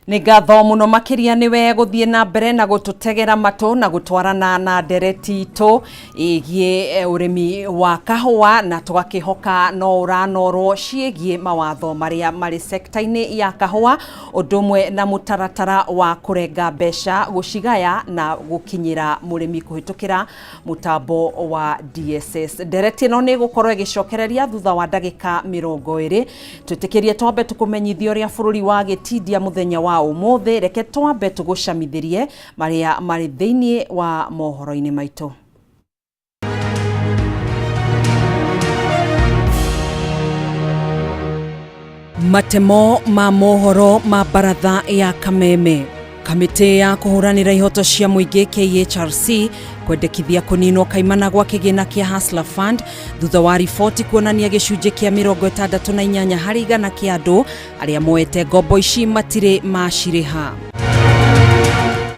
Nĩ ngatho mũno makĩria nĩwe gũthiĩ na mbere na gũtũtegera matũ na gũtwarana na ndereti itũ ĩgiĩ ũrĩmi wa kahũa, na tũgakĩhoka no ũranorwo ciĩgiĩ mawatho marĩa marĩ sekta-inĩ ya kahũa, ũndũ ũmwe na mũtaratara wa kũrenga mbeca, gũcigaya na gũkinyĩra mũrĩmi kũhĩtũkĩra mũtambo wa DSS. Ndereti ĩno nĩ ĩgũkorwo ĩgĩcokereria thutha wa ndagĩka 20. Twĩtĩkĩrie twambe tũkũmenyithie ũrĩa bũrũri wa gĩtindia mũthenya wa ũmũthĩ. Reke twambe tũgũcamithĩrie marĩa marĩ thĩinĩ wa mohoro-inĩ maitũ. Matemo ma mohoro ma baratha ya Kameme. Kamĩtĩ ya kũhũranĩra ihoto cia mũingĩ KHRC kwendekithia kũninwo kaimana gwa kĩgĩna kĩa Hustler Fund thutha wa riboti kuonania gĩcunjĩ kĩa 68 harĩ igana kĩa andũ arĩa moete ngombo ici matirĩ macirĩha.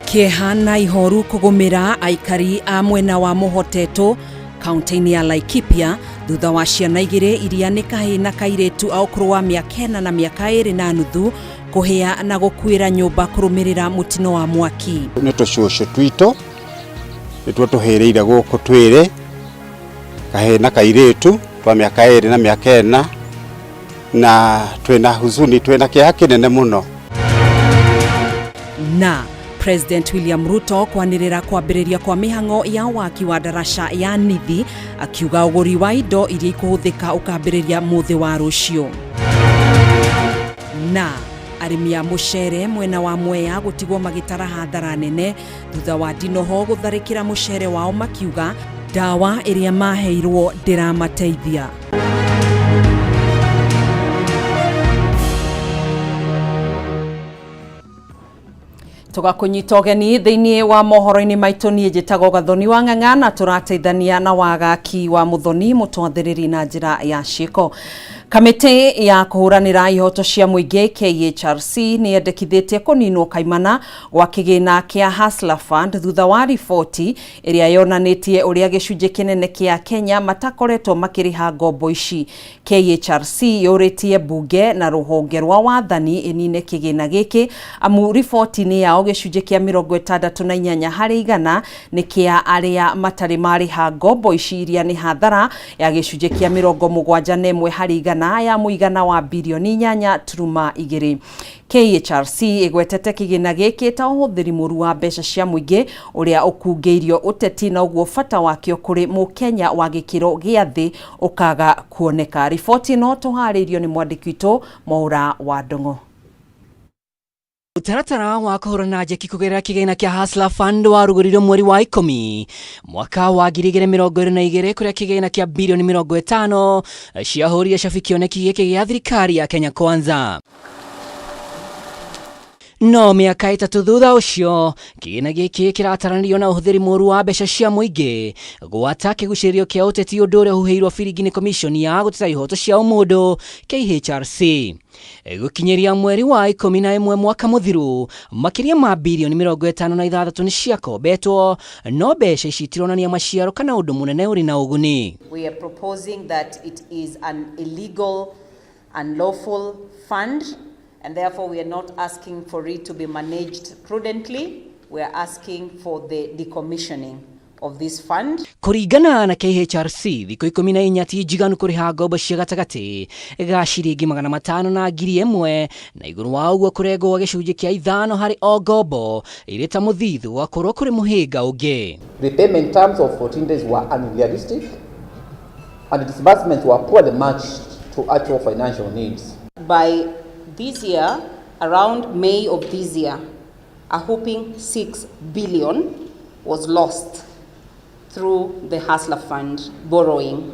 Kĩeha na ihoru kũgũmĩra aikari a mwena wa Mũhotetũ kaunti-inĩ ya Laikipia thutha wa ciana igĩrĩ iria nĩ kahĩĩ na kairĩtu a ũkũrũ wa mĩaka 4 na mĩaka 2.5 kũhĩa na gũkuĩra nyũmba kũrũmĩrĩra mũtino wa mwaki. Nĩ tũcũcũ twitũ nĩtuo tũhĩrĩire gũkũ twĩrĩ, kahĩĩ na kairĩtu twa mĩaka 2 na mĩaka 4, na twĩna huzuni, twĩna kĩeha kĩnene mũno. Na President William Ruto kwanĩrĩra kwambĩrĩria kwa mĩhang'o ya waki wa ndaraca ya Nithi, akiuga ũgũri wa indo iria ikũhũthĩka ũkambĩrĩria mũthĩ wa rũciũ. Na arĩmi a mũcere mwena wa Mwea gũtigwo magĩtara hathara nene thutha wa ndinoho gũtharĩkĩra mũcere wao, makiuga ndawa ĩrĩa maheirwo ndĩramateithia. Tũgakũnyita ũgeni thĩinĩ wa mohoro-inĩ maitũ. Niĩ njĩtagwo Gathoni wa Ng'ang'a na tũrateithania na wagaki wa Mũthoni mũtwathĩrĩri na njĩra ya ciĩko. Kamĩtĩ ya kũhũranĩra ihoto cia mũingĩ KHRC nĩ yendekithĩtie kũninwo kaimana gwa kĩgĩna kĩa Hustler Fund thutha wa riboti ĩrĩa yonanĩtie ũrĩa gĩcunjĩ kĩnene kĩa Kenya matakoretwo makĩrĩha ngombo ici. KHRC yũrĩtie mbunge na rũhonge rwa wathani ĩnine kĩgĩna gĩkĩ, amu riboti-inĩ yao gĩcunjĩ kĩa 68 harĩ igana nĩ kĩa arĩa matarĩ marĩha ngombo ici, iria nĩ hathara ya gĩcunjĩ kĩa 71 harĩ igana ya mũigana wa birioni 8.2. KHRC ĩgwetete kĩgĩna gĩkĩ ta ũhũthĩri mũru wa mbeca cia mũingĩ ũrĩa ũkungĩirio ũteti, na ũguo bata wakĩo kũrĩ mũkenya wa gĩkĩro gĩa thĩ ũkaga kuoneka. Riboti ĩno tũharĩirio nĩ mwandĩki witũ Mwaũra wa Ndong'o. Mũtaratara wa kũhũrana njeki kũgerera kĩgĩna kĩa Hustler Fund warugũririo mweri wa 10 mwaka wa 2022, kũrĩa kĩgĩna kĩa birioni 50 ciahũrire cabi kĩoneki gĩkĩ gĩa thirikari ya Kenya Kwanza. No mĩaka 3 thutha ũcio, kĩgĩna gĩkĩ kĩrataranĩrio na ũhũthĩri mũru wa mbeca cia mũingĩ, gwata kĩgucĩrĩrio kĩa ũteti, ũndũ ũrĩa ũhuhĩirwo biringi nĩ komishoni ya gũteta ihoto cia ũmũndũ KHRC. Gũkinyĩria mweri wa 11 mwaka mũthiru, makĩria ma birioni 56 nĩ ciakombetwo, no mbeca ici itironania maciaro kana ũndũ mũnene ũrĩ na ũguni. We are proposing that it is an illegal, unlawful fund, and therefore we are not asking for it to be managed prudently. We are asking for the decommissioning of this fund. Kũringana na KHRC, thikũ 14 ti njiganu kũrĩha ngombo cia gatagatĩ ga ciringi 500 na 1,000, na igũrũ wa ũguo kũrengwo gĩcunjĩ kĩa 5 harĩ o ngombo irĩ ta mũthithũ gũgakorwo kũrĩ mũhĩnga ũngĩ. Repayment terms of 14 days were unrealistic and disbursements were poorly matched to actual financial needs. By this year, around May of this year, a whopping 6 billion was lost through the Hustler Fund borrowing.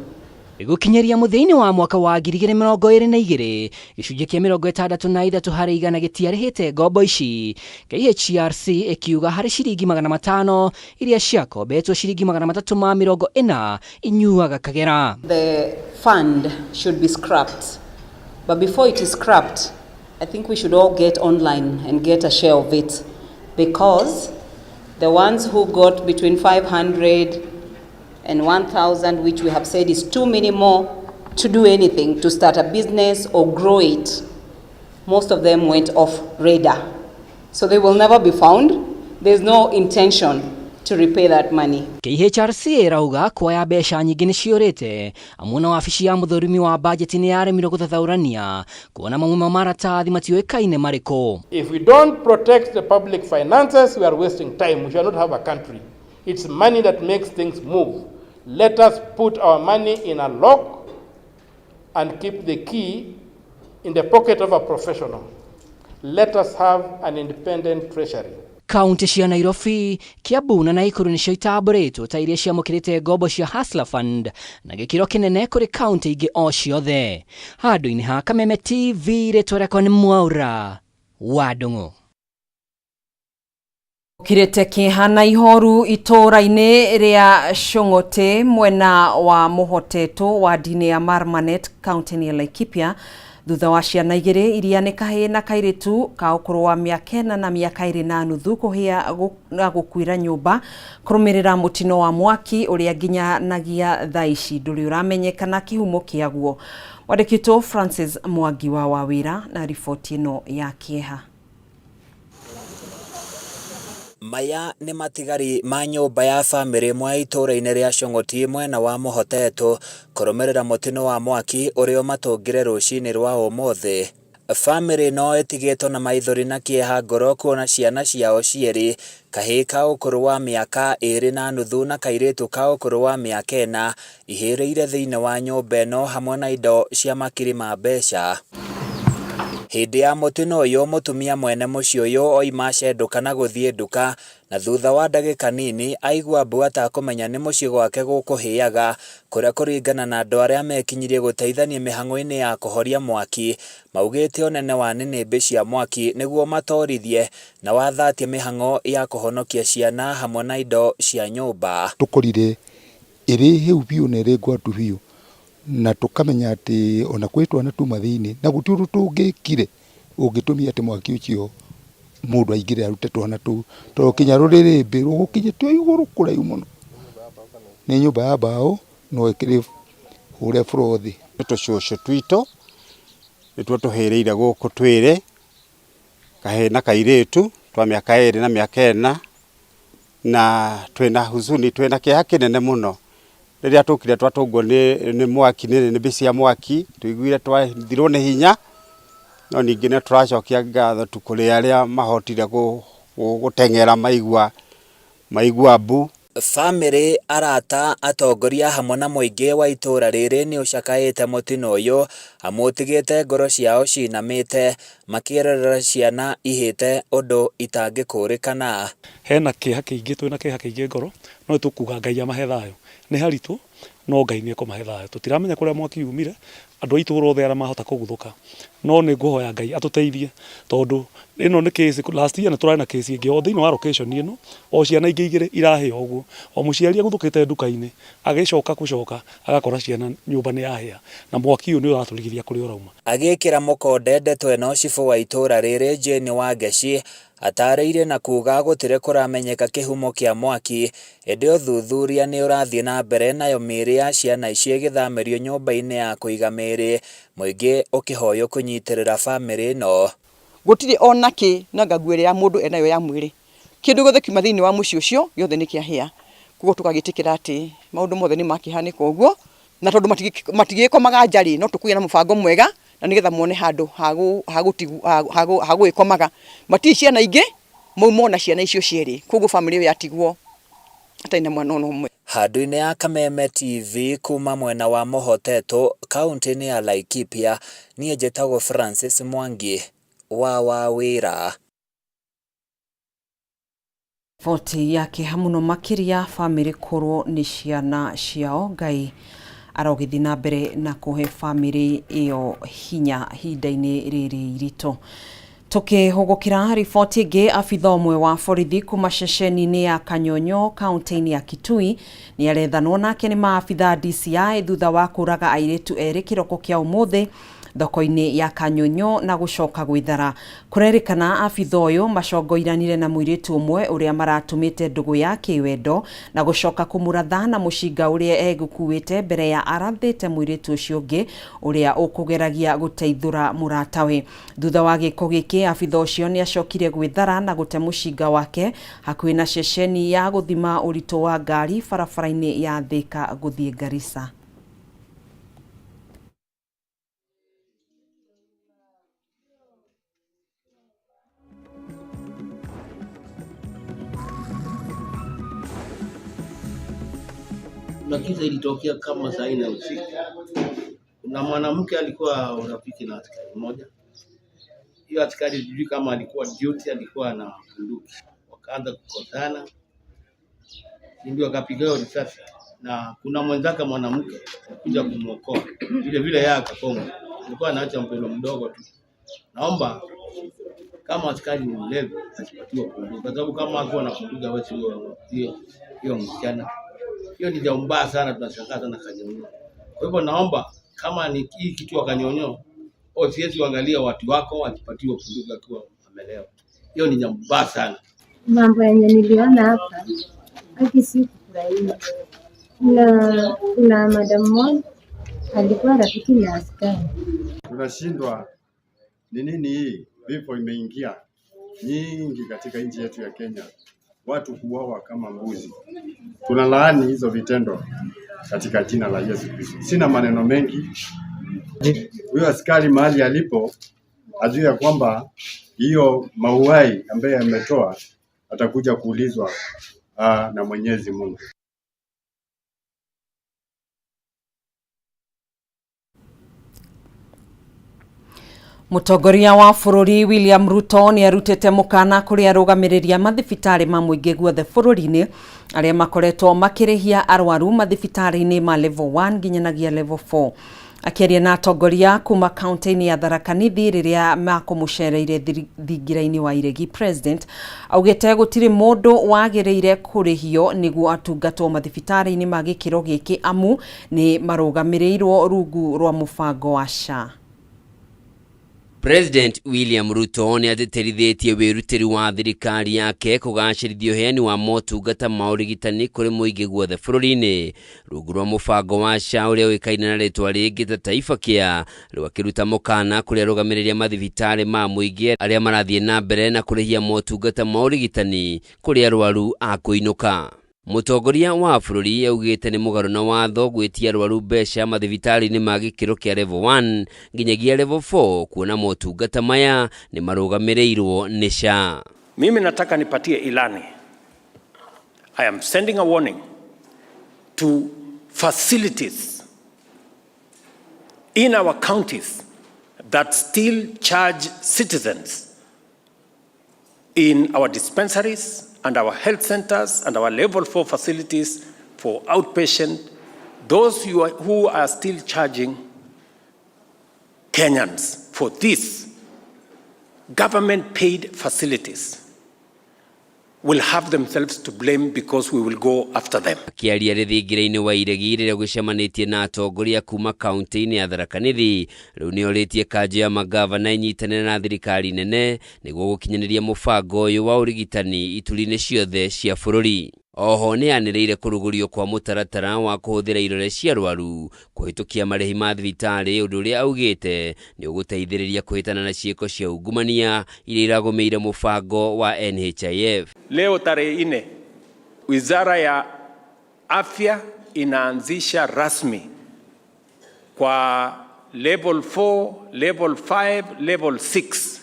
Gũkinyĩria mũthia-inĩ wa mwaka wa 2022, gĩcunjĩ kĩa 63 harĩ igana gĩtiarĩhĩte ngombo ici. KHRC ĩkiuga harĩ ciringi 500 iria ciakombetwo, ciringi 340 inyuaga kagera. The fund should be scrapped. But before it is scrapped, I think we should all get online and get a share of it, because the ones who got between 500 and 1,000, which we have said is too minimal to do anything, to start a business or grow it, most of them went off radar. So they will never be found. There's no intention to repay that money. KHRC ĩrauga kuoya mbeca nyingĩ nĩ ciũrĩte amu na wabici ya mũthũrimi wa bajeti nĩ yaremirwo gũthathaũrania kuona mamwe ma maratathi matiũĩkaine marĩkũ. If we don't protect the public finances, we are wasting time. We shall not have a country. It's money that makes things move. Let us put our money in a lock and keep the key in the pocket of a professional. Let us have an independent treasury. Kaunti cia Nairobi, Kiambu na Nakuru nĩcio itambũrĩtwo ta iria ciamũkĩrĩte ngombo cia Hustler Fund na gĩkĩro kĩnene kũrĩ kaunti ingĩ o ciothe. Handũ-inĩ ha Kameme TV, rĩtwa rĩakwa nĩ Mwaura wa Ndung'u. Kirite kĩeha na ihoru itũũra-inĩ rĩa Shong'ote mwena wa Mũhotetwo wadi-inĩ ya Marmanet kaunti-inĩ ya Laikipia thutha wa ciana igĩrĩ iria nĩ kahĩĩ na kairĩtu ka ũkũrũ wa mĩaka 4 na mĩaka 2.5 kũhĩa na gũkuĩra nyũmba kũrũmĩrĩra mũtino wa mwaki ũrĩa nginyanagia thaa ici ndũrĩ ũramenyekana kĩhumo kĩaguo. Mwandĩki witũ Francis Mwangi wa Wawĩra na riboti ĩno ya kĩeha. Maya nĩ matigari ma nyũmba ya bamĩrĩ ĩmwe itũũra-inĩ rĩa Shong'oti mwena wa Mũhotetwo kũrũmĩrĩra mũtino wa mwaki ũrĩa ũmatũngire rũcinĩ rwa ũmũthĩ. Bamĩrĩ ĩno ĩtigĩtwo na maithori na kĩeha ngoro kuona ciana ciao cierĩ, kahĩĩ ka ũkũrũ wa mĩaka 2.5 na kairĩtu ka ũkũrũ wa mĩaka 4 ihĩrĩire thĩinĩ wa nyũmba ĩno hamwe na indo cia makiri ma mbeca. Hĩndĩ ya mũtino ũyũ mũtumia mwene mũciĩ ũyũ oima acenduka na gũthiĩ nduka na thutha wa ndagĩka nini aigua mbu atakũmenya nĩ mũciĩ gwake gũkũhĩaga kũrĩa kũringana na andũ arĩa mekinyirie gũteithania mĩhang'o-inĩ ya kũhoria mwaki maugĩte ũnene wa nĩnĩmbĩ cia mwaki nĩguo matorithie na wathatie mĩhang'o ya kũhonokia ciana hamwe na indo cia nyũmba. Tũkorire ĩrĩ hĩu biũ na ĩrĩ ngwatu biũ na tũkamenya atĩ ona kwĩ twana tuma thĩinĩ na gũtirĩ ũndũ tũngĩkire ũngĩtũmia atĩ mwaki ũcio mũndũ aingĩre arute twana tũu tondũ kinya rũrĩrĩmbĩ rũgũkinyĩte o igũrũ kũraihu mũno. Nĩ nyũmba ya mbaũ no ĩkĩrĩ hũre floor thĩ. Nĩ tũcũcũ twitũ nĩtuo tũhĩrĩire gũkũ twĩrĩ, kahĩĩ na kairĩtu twa mĩaka 2 na mĩaka 4 na twĩna huzuni, twĩna kĩeha kĩnene mũno. Rĩrĩa tũkire twatũngwo nĩ mwaki nĩ nĩnĩmbĩ cia mwaki tũiguire twathirwo nĩ hinya no ningĩ nĩ tũracokia ngatho tu kũrĩ arĩa mahotire gũteng'era maigua mbu. Bamĩrĩ, arata, atongoria hamwe na mũingĩ wa itũũra rĩrĩ nĩ ũcakaĩte mũtino ũyũ amu ũtigĩte ngoro ciao cinamĩte makĩrorera ciana ihĩte ũndũ itangĩkũrĩkana. Hena kĩeha kĩingĩ, twĩna kĩeha kĩingĩ ngoro no tũkuga Ngai amahe thayũ. Nĩ haritũ no Ngai nĩ ekũmahe thayũ. Tũtiramenya kũrĩa mwaki umire, andũ a itũũra othe arĩa mahota kũguthũka no nĩ ngũhoya Ngai atũteithie tondũ ĩno nĩ case. Last year nĩ tũrarĩ na case ĩngĩ o thĩinĩ wa location ĩno, o ciana ingĩ igĩrĩ irahĩa ũguo, o mũciari aguthũkĩte nduka-inĩ agĩcoka gũcoka agakora ciana nyũmba nĩ yahĩa na mwaki ũyũ nĩ ũratũrigithia kũrĩa ũrauma. Agĩkĩra mũkonde ndeto ĩno cibũ wa itũũra rĩrĩ Jane Wangeci atarĩirie na kuga gũtirĩ kũramenyeka kĩhumo kĩa mwaki ĩndĩ ũthuthuria nĩ ũrathiĩ na mbere nayo mĩĩrĩ ya ciana ici ĩgĩthamĩrio nyũmba-inĩ ya kũiga mĩĩrĩ mũingĩ ũkĩhoywo kũnyitĩrĩra bamĩrĩ ĩno. Gũtirĩ ona kĩ na ngaguo ĩrĩa ya mũndũ enayo ya mwĩrĩ kĩndũ gĩothe kiuma thĩinĩ wa mũciĩ ũcio gĩothe nĩ kĩahĩa. Koguo tũgagĩtĩkĩra atĩ maũndũ mothe nĩ makĩhanĩka ũguo na tondũ matigĩkomaga nja rĩ no tũkũgĩa na mũbango mwega na nĩgetha mone handũ ha gũgĩkomaga. Matirĩ ciana ingĩ mau mona ciana icio cierĩ, koguo bamĩrĩ ĩyo yatigwo atarĩ na mwana ona ũmwe. Handũ-inĩ ya Kameme TV kuma mwena wa Mũhotetwo kaunti-inĩ ya Laikipia, niĩ njĩtagwo Francis Mwangi wa Wawĩra. Riboti ya kĩeha mũno makĩria bamĩrĩ kũrwo nĩ ciana ciao. Ngai arogĩthiĩ na mbere na kũhe bamĩrĩ ĩyo hinya ihinda-inĩ rĩrĩ iritũ. Tukihugukira riboti ĩngĩ, abitha ũmwe wa borithi kuma ceceni-inĩ ya Kanyonyo kaunti-inĩ ya Kitui nĩ arethanwo nake nĩ maabitha DCI thutha wa kũraga airĩtu erĩ kĩroko kĩa ũmũthĩ thoko-inĩ ya Kanyonyo na gũcoka gwĩthara. Kũrerĩkana abitha ũyũ macongoiranire na mũirĩtu ũmwe ũrĩa maratumĩte ndũgũ ya kĩwendo na gũcoka kũmũratha na mũcinga ũrĩa egũkuĩte mbere ya arathĩte mũirĩtu ũcio ũngĩ ũrĩa ũkũgeragia gũteithũra mũratawe. Thutha wa gĩko gĩkĩ abitha ũcio nĩacokire gwĩthara na gũte mũcinga wake hakuhĩ na ceceni ya gũthima ũritũ wa ngari barabara-inĩ ya Thika gũthiĩ Garissa. Kuna kisa ilitokea kama saa 4 usiku. Kuna mwanamke alikuwa urafiki na askari mmoja. Hiyo askari sijui kama alikuwa duty, alikuwa na bunduki. Wakaanza kukosana, ndio akapiga risasi, na kuna mwenzake mwanamke kuja kumuokoa vile vile, yeye akakongwa. Alikuwa anaacha mpelo mdogo tu. Naomba kama askari ni mlevi asipatiwe bunduki, kwa sababu kama hakuwa na bunduki hawezi hiyo msichana. Hiyo ni jambo mbaya sana, tunashangaa sana Kanyonyo. Kwa hivyo naomba kama ni hii kitu wa Kanyonyo, siwezi kuangalia watu wako wasipatiwe bunduki akiwa amelewa. Hiyo ni jambo mbaya sana. Mambo yenye niliona hapa haki si kufurahia. Kuna madam mmoja alikuwa rafiki na askari. Tunashindwa ni nini hii vifo imeingia nyingi katika nchi yetu ya Kenya. Watu huuawa kama mbuzi. Tunalaani hizo vitendo katika jina la Yesu Kristo. Sina maneno mengi. Huyo askari mahali alipo ajue ya kwamba hiyo mauai ambaye ametoa atakuja kuulizwa na Mwenyezi Mungu. Mũtongoria wa bũrũri William Ruto nĩarutĩte mũkana kũrĩ arũgamĩrĩri a mathibitarĩ ma mũingĩ guothe bũrũri-inĩ arĩa makoretwo makĩrĩhia arwaru mathibitarĩ-inĩ ma level 1 nginyanagia level 4. Akĩaria na atongoria kuma kaunti-inĩ ya Tharaka Nithi rĩrĩa makũmũcereire thingira-inĩ wa Iregi, President augĩte gũtirĩ mũndũ wagĩrĩire kũrĩhio nĩguo atungatwo mathibitarĩ-inĩ ma gĩkĩro gĩkĩ amu nĩ marũgamĩrĩirwo rungu rwa mũbango wa SHA. President William Ruto nĩatĩtĩrithĩtie wĩrutĩri wa thirikari yake kũgacĩrithia ũheani wa motungata ma ũrigitani kũrĩ mũingĩ guothe bũrũri-inĩ rungu rwa mũbango wa SHA ũrĩa ũĩkaine na rĩtwa rĩngĩ ta Taifa Care, rĩu akĩruta mũkana kũrĩ arũgamĩrĩri a mathibitarĩ ma mũingĩ arĩa marathiĩ na mbere na kũrĩhia motungata ma ũrigitani kũrĩ arwaru a kũinũka. Mũtongoria wa bũrũri augĩte nĩ mũgarũ na watho gwĩtia arwaru mbeca mathibitarĩ-inĩ ma gĩkĩro kĩa level 1 nginyagia level 4 kuona motungata maya nĩ marũgamĩrĩirwo nĩ SHA. Mimi nataka nipatie ilani. I am sending a warning to facilities in our counties that still charge citizens in our dispensaries and our health centers and our level 4 facilities for outpatient, those who are still charging Kenyans for these government-paid facilities will have themselves to blame because we will go after them. Akĩaria rĩthingira-inĩ wa Iregi rĩrĩa gũcemanĩtie na atongoria kuma kaunti-inĩ ya Tharaka Nithi, rĩu nĩorĩtie kanjũ ya magavana ĩnyitanĩre na thirikari nene nĩguo gũkinyanĩria mũbango ũyũ wa ũrigitani ituri-inĩ ciothe cia bũrũri. Oho nĩanĩrĩire kũrugũrio kwa mũtaratara wa kũhũthĩra irore cia arwaru kũhĩtũkia marĩhi ma thibitarĩ, ũndũ ũrĩa augĩte nĩ ũgũteithĩrĩria kũhĩtana na ciĩko cia ungumania iria iragũmĩire mũbango wa NHIF. Leo tarehe 4, Wizara ya Afya inaanzisha rasmi kwa level 4, level 5, level 6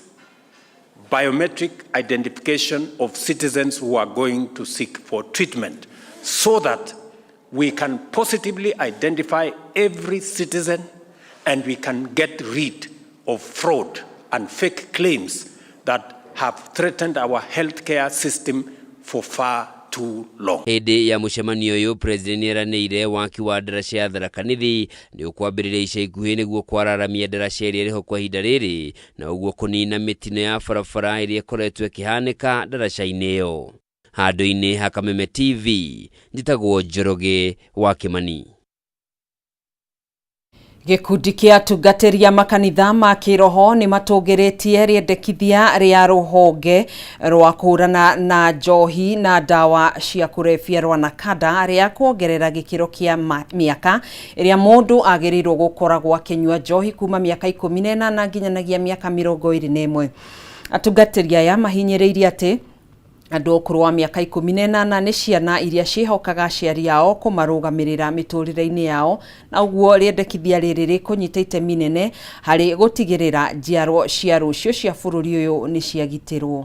biometric identification of citizens who are going to seek for treatment so that we can positively identify every citizen and we can get rid of fraud and fake claims that have threatened our healthcare system for far too long. Hĩndĩ ya mũcemanio ũyũ, President nĩeranĩire waki wa ndaraca ya Tharaka Nithi nĩ ũkwambĩrĩria ica ikuhĩ nĩguo kwararamia ndaraca ĩrĩa ĩrĩho kwa ihinda rĩrĩ na ũguo kũnina mĩtino ya barabara ĩrĩa ĩkoretwo ĩkĩhanĩka ndaraca-inĩ ĩyo. Handũ-inĩ ha Kameme TV, njĩtagwo Njoroge wa Kĩmani. Gĩkundi kĩa atungatĩri a makanitha ma kĩroho nĩ matũgĩrĩtie rĩendekithia rĩa rũhonge rwa kũhũrana na njohi na ndawa cia kũrebia rwa NACADA rĩa kuongerera gĩkĩro kĩa mĩaka ĩrĩa mũndũ agĩrĩirwo gũkoragwo akĩnyua njohi kuma mĩaka 18 nginyanagia mĩaka 21. Atungatĩri aya mahinyĩrĩirie atĩ andũ a ũkũrũ wa mĩaka 18 nĩ ciana iria ciĩhokaga aciari ao kũmarũgamĩrĩra mĩtũrĩre-inĩ yao, na ũguo rĩendekithia rĩrĩ rĩkũnyita itemi inene harĩ gũtigĩrĩra njiarwo cia rũciũ cia bũrũri ũyũ nĩ ciagitĩrwo.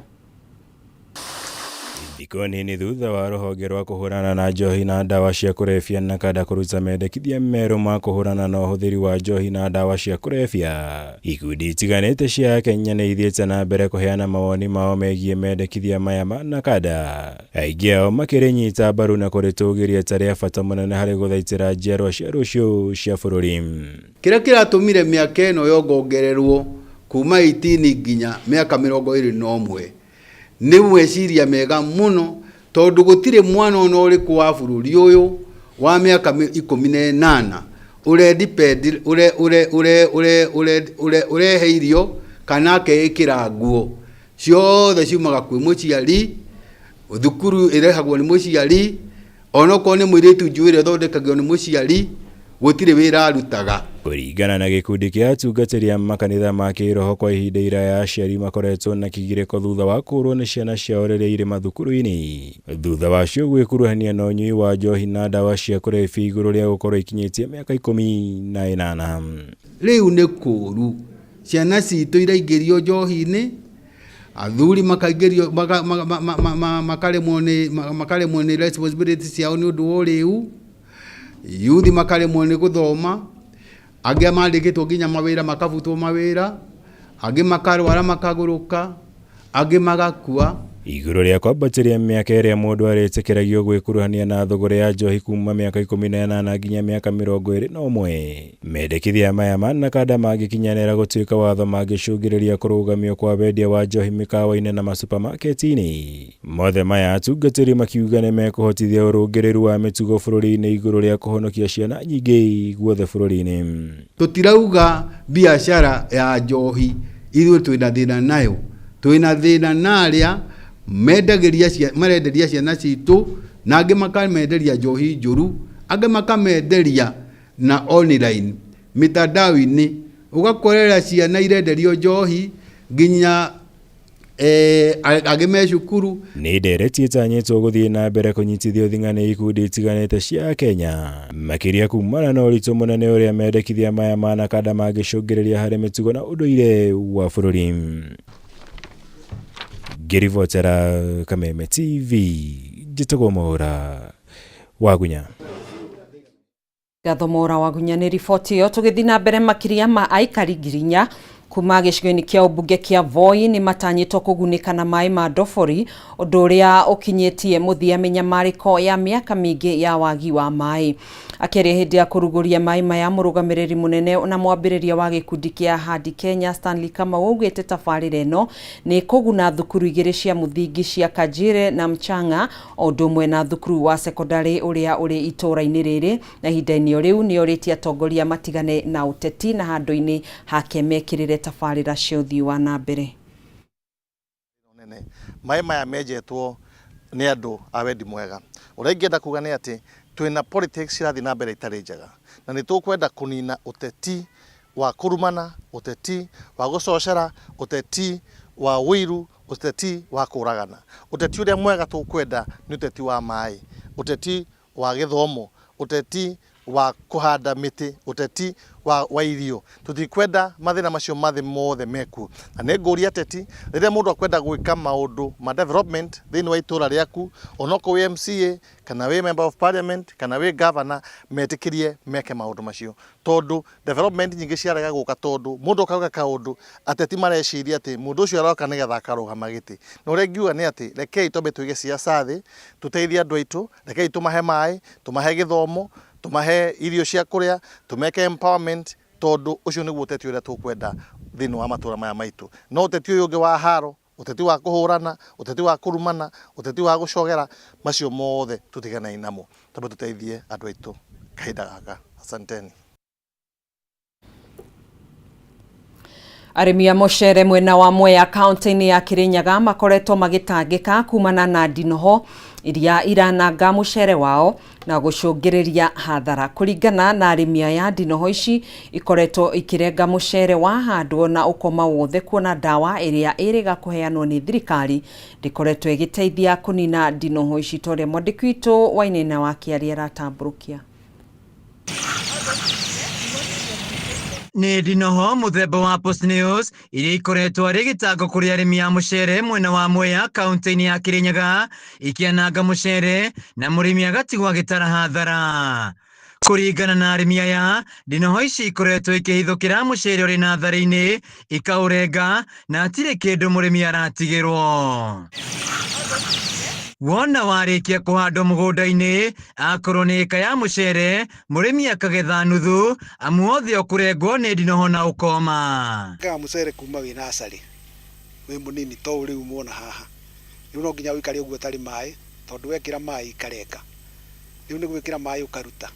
Thikũ nini thutha wa rũhonge rwa kũhũrana na njohi na ndawa cia kũrebia NACADA kũruta mendekithia merũ ma kũhũrana na ũhũthĩri wa njohi na ndawa cia kũrebia, ikundi itiganĩte cia Akenya nĩ ithiĩte na mbere kũheana mawoni mao megiĩ mendekithia maya ma NACADA, aingĩ ao makĩrĩnyita mbaru na kũrĩtũgĩria ta rĩa bata mũnene harĩ gũthaitĩra njiarwa cia rũciũ cia bũrũri. Kĩrĩa kĩratũmire mĩaka ĩno yongongererwo kuma 18 nginya mĩaka 21 Nĩ meciria mega mũno tondũ gũtirĩ mwana ona ũrĩkũ wa bũrũri ũyũ wa mĩaka 18 ũre depend ũre ũre ũre ũre ũre ũre ũrehe irio kana akeĩkĩra nguo. Ciothe ciumaga kwĩ mũciari, thukuru ĩrehagwo nĩ mũciari, Onokorwo nĩ mũirĩtu njuĩrĩ ĩthondekagio nĩ mũciari, gũtirĩ wĩra arutaga. Kũringana na gĩkundi kĩa atungatĩri a makanitha ma kĩroho kwa ihinda iraya aciari makoretwo na kĩgirĩko thutha wa kũũrwo nĩ ciana ciao rĩrĩa irĩ mathukuru-inĩ thutha wacio gwĩkuruhania na ũnyui wa njohi na ndawa cia kũrebia igũrũ rĩa gũkorwo ikinyĩtie mĩaka 18. Rĩu nĩ kũũru, ciana citũ iraingĩrio njohi-inĩ, Athuri makaingĩrio makaremwo nĩ makaremwo nĩ responsibility ciao nĩ ũndũ wa ũrĩu, yuthi makaremwo nĩ gũthoma, angĩ mandĩkĩtwo nginya mawĩra makabutwo mawĩra, angĩ makarwara makagũrũka, angĩ magakua. Igũrũ rĩa kwambatĩria mĩaka ĩrĩa mũndũ arĩtĩkĩragio gwĩkuruhania na thũgũrĩ ya njohi kuma mĩaka 18 nginya mĩaka 21, Mendekithia maya ma NACADA mangĩkinyanĩra gũtuĩka watho mangĩcũngĩrĩria kũrũgamio kwa wendia wa njohi mĩkawa-inĩ na masupamaketi-inĩ. Mothe maya atungatĩri makiuga nĩ mekũhotithia ũrũngĩrĩru wa mĩtugo bũrũri-inĩ igũrũ rĩa kũhonokia ciana nyingĩ guothe bũrũri-inĩ. Tũtirauga biacara ya njohi ithuĩ twĩna thĩna nayo, twĩna thĩna na arĩa mendagĩria marenderia ciana citũ na angĩ makamenderia njohi njũru, angĩ makamenderia na online mitandao-inĩ ũgakorera ciana irenderio njohi nginya eh, angĩ me cukuru. Nĩ ndereti ĩtanyĩtwo gũthiĩ na mbere kũnyitithio thing'a nĩ ikundi itiganĩte cia Akenya, makĩria kumana na ũritũ mũnene ũrĩa mendekithia maya ma NACADA mangĩcũngĩrĩria harĩ mĩtugo na ũndũire wa bũrũri. Ngĩribotera Kameme TV, njĩtagwo Mwaũra Wagunya. Ngatho Mwaura Wagunya nĩ riboti ĩyo. Tũgĩthiĩ na mbere makĩria ma aikari 4,000 kuma gĩcigo-inĩ kĩa ũmbunge kĩa Voi nĩ matanyĩtwo kũgunĩka na maĩ ma ndobori, ũndũ ũrĩa ũkinyĩtie mũthia mĩnyamarĩko ya mĩaka mĩingĩ ya wagi wa maĩ. Akĩaria hĩndĩ ya kũrugũria maĩ maya, mũrũgamĩrĩri mũnene na mwambĩrĩria wa gĩkundi kĩa Hadi Kenya Stanley Kamau augĩte tabarĩra ĩno nĩ ĩkũguna thukuru igĩrĩ cia mũthingi cia Kajire na Mchang'a o ũndũ ũmwe na thukuru wa cekondarĩ ũrĩa ũrĩ itũũra-inĩ rĩrĩ, na ihinda-inĩ o rĩu nĩ orĩtie atongoria matigane na ũteti na handũ-inĩ hake mekĩrĩre tabarĩra cia ũthii wa na mbere. Maĩ maya menjetwo nĩ andũ a wendi mwega. Ũrĩa ingĩenda kuga nĩ atĩ twĩna politics cirathiĩ na mbere itarĩ njega na nĩ tũkwenda kũnina ũteti wa kũrumana, ũteti wa gũcocera, ũteti wa ũiru, Ũteti wa kũragana. Ũteti ũrĩa mwega tũkwenda nĩ ũteti wa maĩ, ũteti wa gĩthomo, ũteti wa kũhanda mĩtĩ, ũteti wa, wa irio. Tũtikwenda mathĩna macio mathĩ mothe mekuo. Na nĩ ngũria ateti, rĩrĩa mũndũ akwenda gwĩka maũndũ ma development thĩinĩ wa itũra rĩaku, onokorwo wĩ MCA, kana wĩ member of parliament, kana wĩ governor, metĩkĩrie meke maũndũ macio. Tondũ Development nyingĩ ciarega gũka tondũ mũndũ oka gwĩka kaũndũ ateti mareciria atĩ mũndũ ũcio aroka nĩgetha akarũgama gĩtĩ. Na ũrĩa ingiuga nĩ atĩ rekei twambe tũige siasa thĩ, tũteithie andũ aitũ, rekei tũmahe maĩ, tũmahe gĩthomo, tũmahe irio cia kũrĩa, tũmeke empowerment tondũ ũcio nĩguo ũteti ũrĩa tũkwenda thĩinĩ wa matũra maya maitũ. No ũteti ũyũ ũngĩ wa haro, ũteti wa kũhũrana, ũteti wa kũrumana, ũteti wa gũcogera, macio mothe tũtiganei namo, twambe tũteithie andũ aitũ kahinda gaka. Asanteni. Arĩmi a mũcere mwena wa Mwea kaunti-inĩ ya Kirinyaga makoretwo magĩtangĩka kumana na ndinoho iria irananga mũcere wao na gũcũngĩrĩria hathara. Kũringana na arĩmi aya, ndinoho ici ikoretwo ikĩrenga mũcere wahandwo na ũkoma wothe kuona ndawa ĩrĩa ĩrĩga kũheanwo nĩ thirikari ndĩkoretwo ĩgĩteithia kũnina ndinoho ici ta ũrĩa mwandĩki witũ Wainaina wa Kĩaria aratambũrũkia. Nĩ ndinoho mũthemba wa Post News iria ikoretwo arĩ gĩtango kũrĩ arĩmi a mũcere mwena wa Mwea kaunti-inĩ ya Kirinyaga ikĩananga mũcere na mũrĩmi agatigwo agĩtara hathara. Kũringana na arĩmi aya, ndinoho ici ikoretwo ikĩhithũkĩra mũcere ũrĩ natharĩ-inĩ ikaũrenga na hatirĩ kĩndũ mũrĩmi aratigĩrwo. Wona warĩkia kũhandwo mũgũnda-inĩ, akorwo nĩ ĩka ya mũcere, mũrĩmi akagetha nuthu, amu wothe ũkũrengwo nĩ ndinoho na ũkoma. Rengaga mũcere kuma wĩ nacarĩ, wĩ mũnini ta ũũ rĩu muona haha. Rĩu no nginya ũikare ũguo ũtarĩ maĩ, tondũ wekĩra maĩ ikarenga. Rĩu nĩ gwĩkĩra maĩ ũkaruta,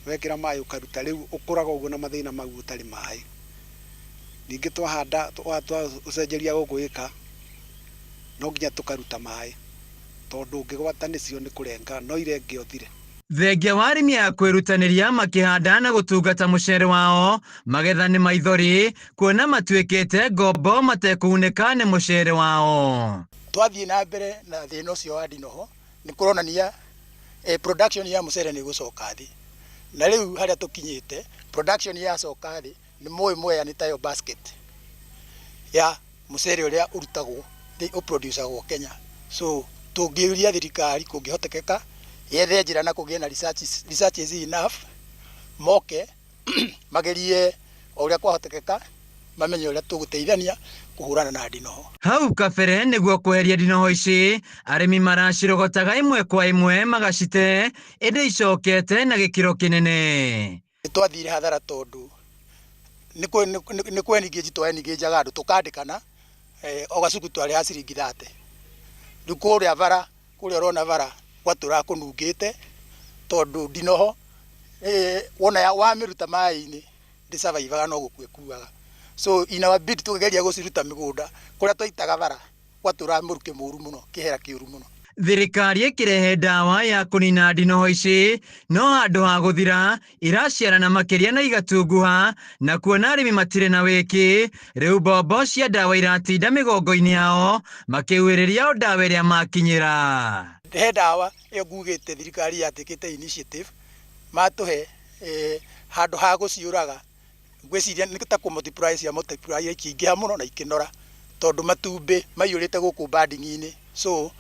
wekĩra maĩ ũkaruta, rĩu ũkũraga ũguo na mathĩna mau ũtarĩ maĩ. Ningĩ twahanda, twacenjeria gũkũ ĩka, no nginya tũkaruta maĩ, tondũ ũngĩgwata nĩcio nĩ kũrenga, no irenge ũthire. Thengia wa arĩmi aya kwĩrutanĩria makĩhanda na gũtungata mũcere wao, magetha nĩ maithori kuona matuĩkĩte ngombo matekũgunĩka nĩ mũcere wao. Twathiĩ na mbere na thĩna ũcio wa ndinoho nĩ kũronania production ya mũcere nĩ ĩgũcoka thĩ, na rĩu harĩa tũkinyĩte production yacoka thĩ nĩ mũĩ Mwea nĩ tayo basket ya mũcere ũrĩa ũrutagwo ũproducagwo Kenya. So tũngĩũria thirikari kũngĩhotekeka yethe njĩra na kũgĩe na researches enough moke magerie o ũrĩa kwahotekeka mamenye ũrĩa tũgũteithania kũhũrana na ndinoho. Hau kabere nĩguo kweheria ndinoho ici, arĩmi maracirogotaga ĩmwe kwa ĩmwe magacite, ĩndĩ icokete na gĩkĩro kĩnene. Nĩ twathire hathara tondũ nĩ kweningĩnji twaeningĩnjaga andũ tũkandĩkana o gacuku twarĩhaga ciringi 30. Rĩu kũrĩa bara, kũrĩa ũrona bara gwatũraga kũnungĩte tondũ ndinoho wona wamĩruta maĩ-inĩ ndĩcabaibaga no gũkua ĩkuaga. So in our bid tũkĩgeria gũciruta mĩgũnda kũrĩa twaitaga bara gwatũraga mũrukĩ mũru mũno, kĩhera kĩũru mũno. Thirikari ĩkĩrehe ndawa ya kũnina ndinoho ici no handũ ha gũthira iraciarana makĩria na igatunguha na kuona arĩmi matirĩ na wĩki, rĩu mbombo cia ndawa iratinda mĩgongo-inĩ yao makĩhuhĩrĩria o ndawa ĩrĩa makinyĩra. He ndawa ĩyo ngugĩte thirikari yatĩkĩte initiative matũhe handũ ha gũciũraga ngwĩciria nĩ ta kũ multiply cia multiply ikĩingĩha mũno na ikĩnora tondũ matumbĩ maiyũrĩte gũkũ banding-inĩ. So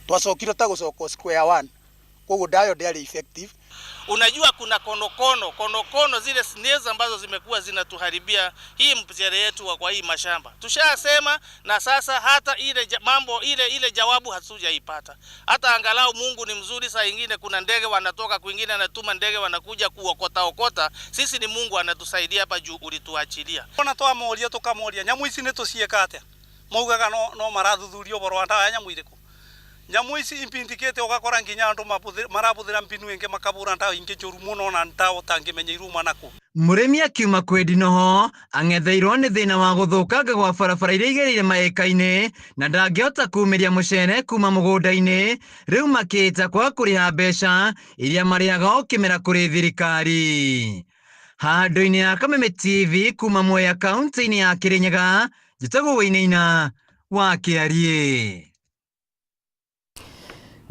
twacokire ta gũcoka square one, koguo ndawa ĩyo ndĩarĩ effective. Unajua kuna konokono, konokono zile snails ambazo zimekuwa zinatuharibia hii mchere yetu kwa hii mashamba. Tushasema na sasa hata ile mambo ile jawabu hatujaipata. Hata angalau Mungu ni mzuri, saa nyingine kuna ndege wanatoka kwingine, anatuma ndege wanakuja kuokota okota. Sisi ni Mungu anatusaidia hapa juu ulituachilia. Ona twamoria tukamoria nyamu ici ni tucieka atia? Maugaga no marathuthuria ũhoro wa ndawa ya nyamu iriku. Nyamu ici impindikite ugakora nginya andu marabuthira mbinu ingi makabura ndawa ingi njuru muno na ndawa utangimenya iruma naku. Mũrĩmi akiuma kwĩ ndinoho ang'etheirwo nĩ thĩna wa gũthũkanga gwa barabara iria igereire maĩka-inĩ na ndangĩhota kumĩria mũcere kuma mũgũnda-inĩ, rĩu makĩĩta kwaga kũrĩha mbeca iria marĩhaga o kĩmera kũrĩ thirikari. Handũ-inĩ ya Kameme TV kuma Mwea kaunti-inĩ ya Kirinyaga, njĩtagwo Wainaina wa Kĩariĩ.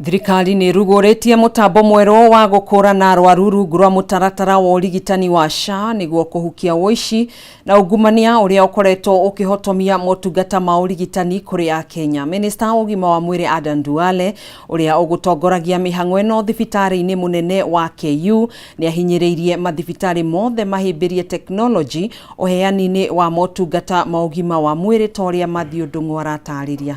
Thirikari nĩ ĩrugũrĩtie mũtambo mwerũ wa gũkũrana arwaru rungu rwa mũtaratara wa ũrigitani wa SHA nĩguo kũhukia ũici na ungumania ũrĩa ũkoretwo ũkĩhotomia motungata ma ũrigitani kũrĩ Akenya. Minista wa ũgima wa mwĩrĩ Adan Duale ũrĩa ũgũtongoragia mĩhang'o ĩno thibitarĩ-inĩ mũnene wa KU nĩ ahinyĩrĩirie mathibitarĩ mothe mahĩmbĩrie tekinoronjĩ ũheani-inĩ wa motungata ma ũgima wa mwĩrĩ ta ũrĩa Matthew Ndung'u aratarĩria.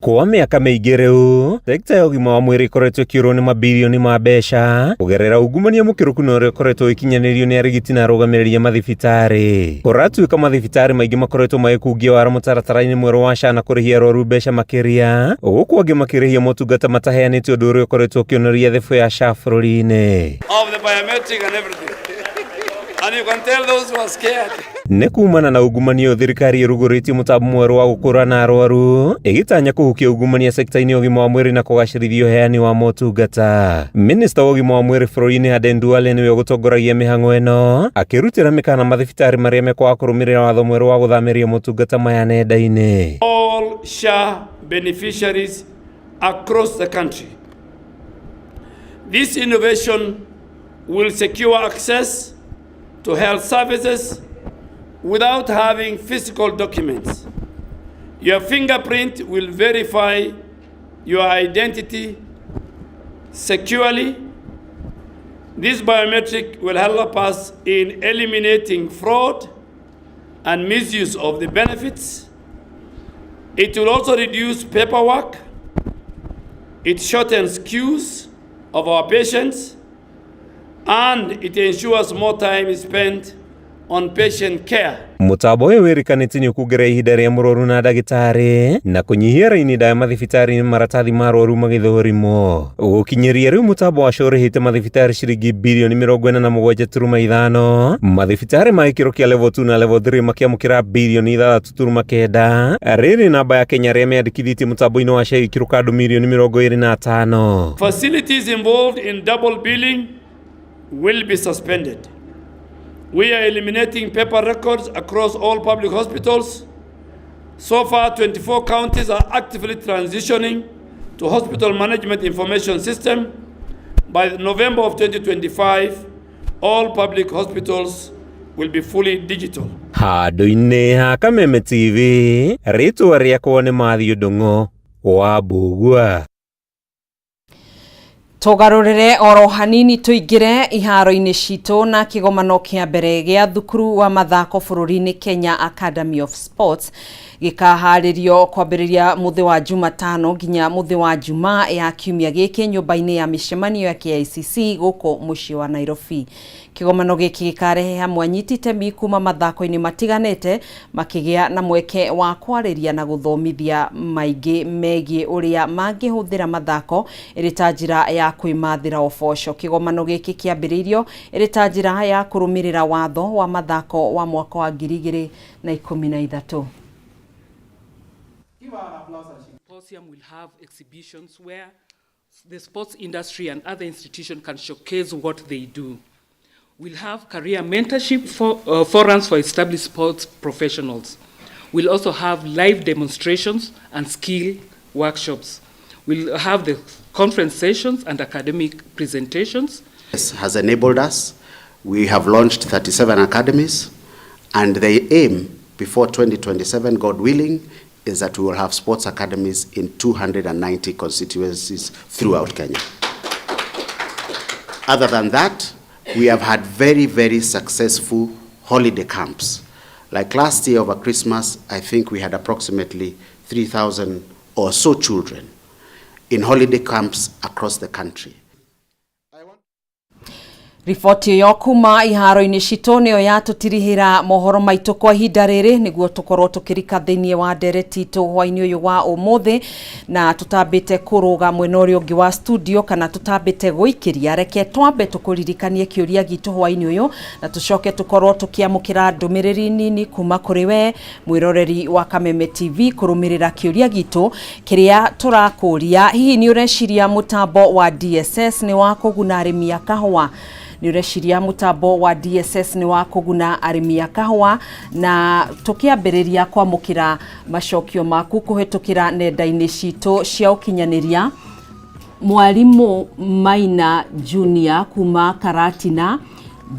Kwa mĩaka mĩingĩ rĩu, sekta ya ũgima wa mwĩrĩ ĩkoretwo ĩkĩũrwo nĩ mabirioni ma mbeca kũgerera ungumania mũkĩrũku na ũrĩa ũkoretwo ũgĩkinyanĩrio nĩ arigiti na arũgamĩrĩri a mathibitarĩ. Kũratuĩka mathibitarĩ maingĩ makoretwo magĩkungia wara mũtaratara-inĩ mwerũ wa SHA na kũrĩhia arwaru mbeca makĩria, gũkũ angĩ makĩrĩhia motungata mataheanĩte ũndũ ũrĩa ũkoretwo ũkĩonereria thebũ ya SHA bũrũri-inĩ. Of the biometric and everything. And you can tell those who are scared. Nĩ kumana na ungumania ũyũ thirikari ĩrugũrĩtie mũtambo mwerũ wa gũkũrana arwaru ĩgĩtanya kũhukia ungumania sekta-inĩ ya ũgima wa mwĩrĩ na kũgacĩrithia ũheani wa motungata. Minista wa ũgima wa mwĩrĩ bũrũri-inĩ Aden Duale nĩwe ũgũtongoragia mĩhang'o ĩno akĩrutĩra mĩkana mathibitarĩ marĩa mekwaga kũrũmĩrĩra watho mwerũ wa gũthamĩria motungata maya nenda-inĩ. All SHA beneficiaries across the country. This innovation will secure access to health services without having physical documents. Your fingerprint will verify your identity securely. This biometric will help us in eliminating fraud and misuse of the benefits. It will also reduce paperwork. It shortens queues of our patients, and it ensures more time is spent on patient care. Mũtambo ũyũ wĩrĩkanĩte nĩ ũkuongerera ihinda rĩa mũrwaru na ndagĩtarĩ na kũnyihia raini ndaya mathibitarĩ-inĩ maratathi ma arwaru magĩthũrimwo. Gũkinyĩria rĩu mũtambo wa SHA ũrĩhĩte mathibitarĩ ciringi birioni 47.5, mathibitarĩ ma gĩkĩro kĩa level 2 na level 3 makĩamũkĩra birioni 6.9. Rĩrĩ namba ya Kenya arĩa meandĩkithĩtie mũtambo-inĩ wa SHA ĩgĩkĩrũka andũ mirioni 25. Facilities involved in double billing will be suspended. We are eliminating paper records across all public hospitals. So far, 24 counties are actively transitioning to hospital management information system. By November of 2025, all public hospitals will be fully digital. Handũ-inĩ ha Kameme TV, rĩtwa rĩakwa nĩ Mathiũ Ndung'u wa Mbugua. Tũgarũrĩre oro hanini tũingĩre iharo-inĩ citũ na kĩgomano kĩa mbere gĩa thukuru wa mathako bũrũri-inĩ Kenya Academy of Sports gĩkaharĩrio kwambĩrĩria mũthĩ wa Jumatano nginya mũthĩ wa Jumaa ya kiumia gĩkĩ nyũmba-inĩ ya mĩcemanio ya KICC gũkũ mũciĩ wa Nairobi. Kĩgomano gĩkĩ gĩkarehe hamwe anyiti itemi kuma mathako-inĩ matiganĩte makĩgĩa na mweke wa kwarĩria na gũthomithia maingĩ megiĩ ũrĩa mangĩhũthĩra mathako ĩrĩ ta njĩra ya kwĩmathĩra ũboco. Kĩgomano gĩkĩ kĩambĩrĩirio ĩrĩ ta njĩra ya kũrũmĩrĩra watho wa mathako wa mwaka wa 2013. Symposium will have exhibitions where the sports industry and other institutions can showcase what they do. We'll have career mentorship forums for established sports professionals. We'll also have live demonstrations and skill workshops. We'll have the conference sessions and academic presentations. This has enabled us. We have launched 37 academies, and the aim before 2027, God willing, is that we will have sports academies in 290 constituencies throughout Kenya. Other than that, we have had very, very successful holiday camps. Like last year over Christmas, I think we had approximately 3,000 or so children in holiday camps across the country. Riboti ĩyo kuma iharo-inĩ citũ nĩyo yatũtirihĩra mohoro maitũ kwa ihinda rĩrĩ nĩguo tũkorwo tũkĩrika thĩinĩ wa ndereti itũ hwainĩ ũyũ wa ũmũthĩ na tũtambĩte kũrũga mwena ũrĩa ũngĩ wa studio kana tũtambĩte gũikĩria reke twambe tũkũririkanie kĩũria gitũ hwainĩ ũyũ na tũcoke tũkorwo tũkĩamũkĩra ndũmĩrĩri nini kuma kũrĩ we mwĩroreri wa Kameme TV kũrũmĩrĩra kĩũria gitũ kĩrĩa tũrakũria hihi nĩ ũreciria mũtambo wa DSS nĩ wa kũguna arĩmi a kahũa nĩ ũreciria mũtambo wa DSS nĩ wa kũguna arĩmi a kahũa na tũkĩambĩrĩria kwamũkĩra macokio maku kũhĩtũkĩra nenda-inĩ citũ cia ũkinyanĩria Mwarimũ Maina Junior kuma Karatina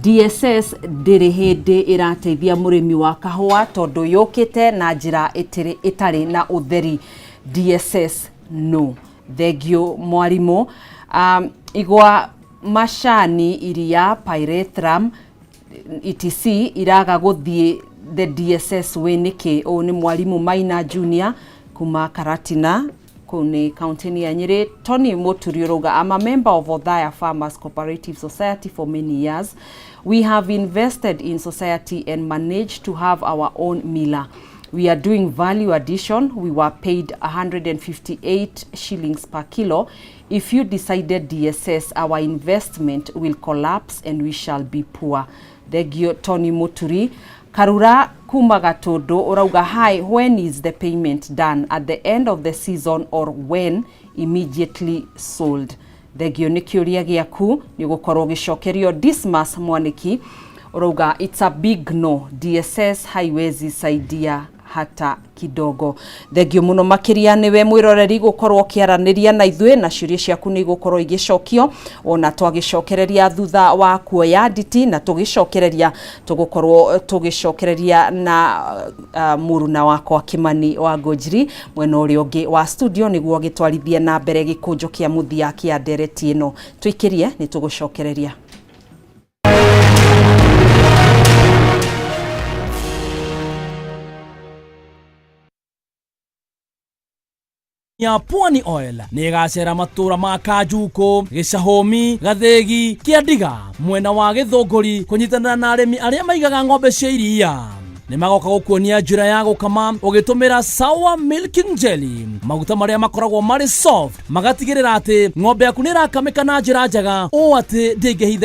DSS ndĩrĩ hĩndĩ ĩrateithia mũrĩmi wa kahũa tondũ yũkĩte na njĩra ĩtarĩ na ũtheri DSS no thengio mwarimũ igwa macani iria pyrethrum etc iraga gũthiĩ the DSS way nĩkĩ ũũ nĩ mwarimũ Maina Junior kuma Karatina kũu nĩ kaunti-inĩ ya Nyĩrĩ. Tony Muturi ũrauga I'm a member of Othaya Farmers Cooperative Society for many years. We have invested in society and managed to have our own miller. We are doing value addition. We were paid 158 shillings per kilo. If you decided DSS, our investment will collapse and we shall be poor. Thengio Tony Muturi. Karura kuma Gatundu urauga, hi, when is the payment done, at the end of the season or when immediately sold? Thengio nĩ kĩũria gĩaku, nĩ gũkorwo gĩcokerio. Dismas Mwaniki urauga, it's a big no, DSS haiwezi saidia hata kidogo. Thengio muno makiria niwe mwiroreri gukorwo ukiaraniria na ithuĩ, na ciũria ciaku nĩ igũkorwo igĩcokio ona twagĩcokereria thutha wa kuoya nditi, na tũgĩcokereria tũgũkorwo tũgĩcokereria na mũruna wakwa Kimani wa Ngũnjiri mwena ũrĩa ũngĩ wa studio, nĩguo agĩtwarithie na mbere gĩkũnjo kĩa mũthia kĩa ndereti ĩno. Tũikĩrie, nĩ tũgũcokereria. Ya Pwani Oil nĩ ĩgacera matũra ma Kanjuku, Gĩcahũmi, Gathĩgi, Kĩandiga mwena wa Gĩthũngũri kũnyitanĩra na arĩmi arĩa maigaga ng'ombe cia iria. Nĩ magoka gũkuonia njĩra ya gũkama ũgĩtũmĩra Sawa Milking Jelly, maguta marĩa makoragwo marĩ soft magatigĩrĩra atĩ ng'ombe yaku nĩ ĩrakamĩka na njĩra njega ũũ atĩ ndĩngĩhitha.